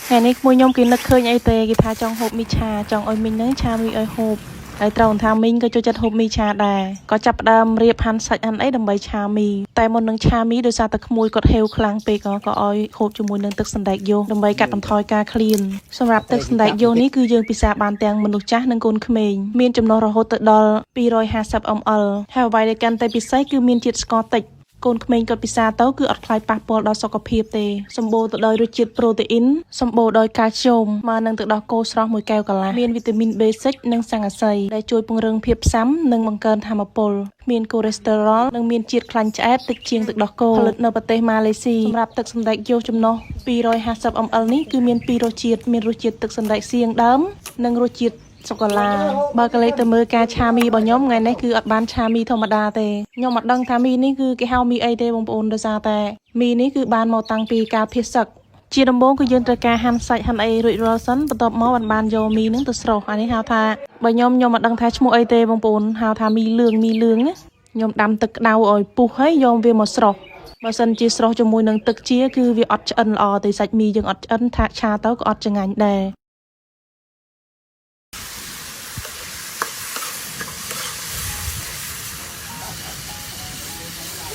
ថ្ងៃនេះក្មួយខ្ញុំគេនឹកឃើញអីទេគេថាចង់ហូបមីឆាចង់ឲ្យមីងហ្នឹងឆាមីឲ្យហូបហើយត្រូវថាមីងក៏ចូលចិត្តហូបមីឆាដែរក៏ចាប់ផ្ដើមរៀបហាន់សាច់ហាន់អីដើម្បីឆាមីតែមុននឹងឆាមីដោយសារតែក្មួយគាត់ហេវខ្លាំងពេកក៏ឲ្យហូបជាមួយនឹងទឹកសណ្តែកយោដើម្បីកាត់បន្ថយការឃ្លានសម្រាប់ទឹកសណ្តែកយោនេះគឺយើងពិសាបានទាំងមនុស្សចាស់និងកូនក្មេងមានចំណុះរហូតទៅដល់250 ml ហើយអ្វីដែលកាន់តែពិសេសគឺមានជាតិស្ករតិច កូនក្មេងគាត់ពិសាទៅគឺអត់ខ្លាចប៉ះពាល់ដល់សុខភាពទេសម្បូរទៅដោយរសជាតិប្រូតេអ៊ីនសម្បូរដោយកាល់ស្យូមមកនឹងទឹកដោះគោស្រស់មួយកែវកន្លះមានវីតាមីន B6 និងស័ង្កសីដែលជួយពង្រឹងភាពស៊ាំនិងបង្កើនថាមពលគ្មានកូលេស្តេរ៉ុលនិងមានជាតិខ្លាញ់ឆ្អែតតិចជាងទឹកដោះគោផលិតនៅប្រទេសម៉ាឡេស៊ីសម្រាប់ទឹកសណ្តែកយោចំណុះ250 ml នេះគឺមានពីររសជាតិមានរសជាតិទឹកសណ្តែកសៀងដើមនិងរសជាតិសូកូឡាបើក៏លេចទៅមើលការឆាមីរបស់ខ្ញុំថ្ងៃនេះគឺអត់បានឆាមីធម្មតាទេខ្ញុំអត់ដឹងថាមីនេះគឺគេហៅមីអីទេបងប្អូនដោយសារតែមីនេះគឺបានមកតាំងពីកាលភាសឹកជាដំបូងគឺយើងត្រូវការហាន់សាច់ហាន់អីរួចរាល់សិនបន្ទាប់មកបានបានយកមីនឹងទៅស្រុះអានេះហៅថាបើខ្ញុំខ្ញុំអត់ដឹងថាឈ្មោះអីទេបងប្អូនហៅថាមីលឿងមីលឿងណាខ្ញុំដាំទឹកក្តៅឲ្យពុះហើយយកវាមកស្រុះបើសិនជាស្រុះជាមួយនឹងទឹកជាគឺវាអត់ឆ្អិនល្អទេសាច់មីយើងអត់ឆ្អិនថាឆាទៅក៏អត់ឆ្ងាញ់ដែរ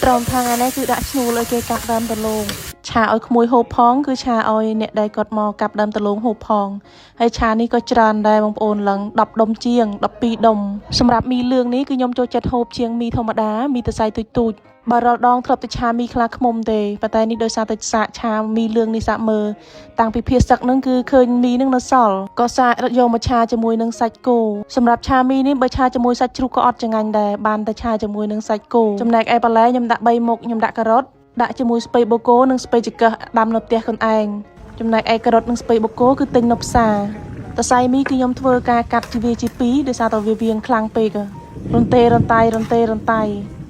ត្រង់ថាថ្ងៃនេះគឺដាក់ឈ្នួលឲ្យគេកាប់ដើមដលងឆាឲ្យក្មួយហូបផងគឺឆាឲ្យអ្នកដែលគាត់មកកាប់ដើមដលងហូបផងហើយឆានេះក៏ច្រើនដែរបងប្អូនឡើង10ដុំជាង12ដុំសម្រាប់មីលឿងនេះគឺខ្ញុំចូលចិត្តហូបជាងមីធម្មតាមីតសៃទូចទូចបើរាល់ដងធ្លាប់តែឆាមីខ្លាឃ្មុំទេប៉ុន្តែនេះដោយសារតែសាកឆាមីលឿងនេះសាកមើលតាំងពីភាសឹកហ្នឹងគឺឃើញមីហ្នឹងនៅសល់ក៏សាករត់យកមកឆាជាមួយនឹងសាច់គោសម្រាប់ឆាមីនេះបើឆាជាមួយសាច់ជ្រូកក៏អត់ឆ្ងាញ់ដែរបានតែឆាជាមួយនឹងសាច់គោចំណែកឯបន្លែខ្ញុំដាក់3មុខខ្ញុំដាក់ការ៉ុតដាក់ជាមួយស្ពៃបូកូនិងស្ពៃចង្កឹះដាំនៅផ្ទះខ្លួនឯងចំណែកឯការ៉ុតនិងស្ពៃបូកូគឺទិញនៅផ្សារតសៃមីគឺខ្ញុំធ្វើការកាត់ជាវាជាពីរដោយសារតែវាវៀងខ្លាំងពេករន្ទេរន្តៃរន្ទេរន្តៃ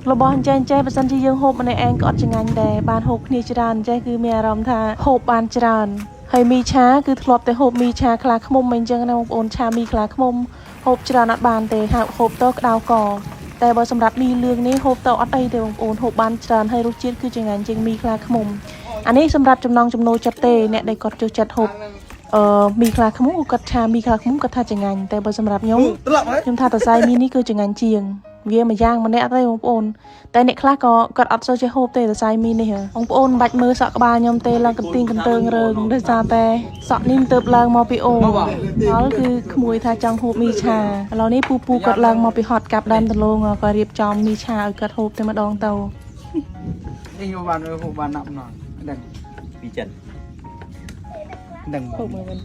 របស់អញ្ចេះអញ្ចេះបើសិនជាយើងហូបម្នាក់ឯងក៏អត់ឆ្ងាញ់ដែរបានហូបគ្នាច្រើនអញ្ចេះគឺមានអារម្មណ៍ថាហូបបានច្រើនហើយមីឆាគឺធ្លាប់តែហូបមីឆាខ្លាឃ្មុំអីចឹងណាបងប្អូនឆាមីខ្លាឃ្មុំហូបច្រើនអត់បានទេហូបទៅក្តៅកតែបើសម្រាប់មីលឿងនេះហូបទៅអត់អីទេបងប្អូនហូបបានច្រើនហើយរសជាតិគឺឆ្ងាញ់ជាងមីខ្លាឃ្មុំអានេះសម្រាប់ចំណងចំណូលចិត្តទេអ្នកដែលគាត់ចូលចិត្តហូបអឺមីខ្លាឃ្មុំគាត់ឆាមីខ្លាឃ្មុំគាត់ថាឆ្ងាញ់តែបើសម្រាប់ខ្ញុំ ត្រឡប់ហើយ ខ្ញុំថាតសៃមីនេះគឺចងាញ់ជាងវាមួយយ៉ាងម្នាក់ទេបងប្អូនតែអ្នកខ្លះក៏គាត់អត់សូវចេះហូបទេសរសៃមីនេះហ៎បងប្អូនមិនបាច់មើលសក់ក្បាលខ្ញុំទេឡើងកន្ទីងកន្ទើងរើងដោយសារតែសក់នេះមិនទៅឡើងមកពីអូហើយគឺក្មួយថាចង់ហូបមីឆាឥឡូវនេះពូពូគាត់ឡើងមកពីហត់កាប់ដើមដលងក៏រៀបចំមីឆាឲ្យគាត់ហូបតែម្ដងទៅ នេះខ្ញុំបានហូបបានណាប់ណងដឹង ពីចិន ដឹង ហូបមកវិញ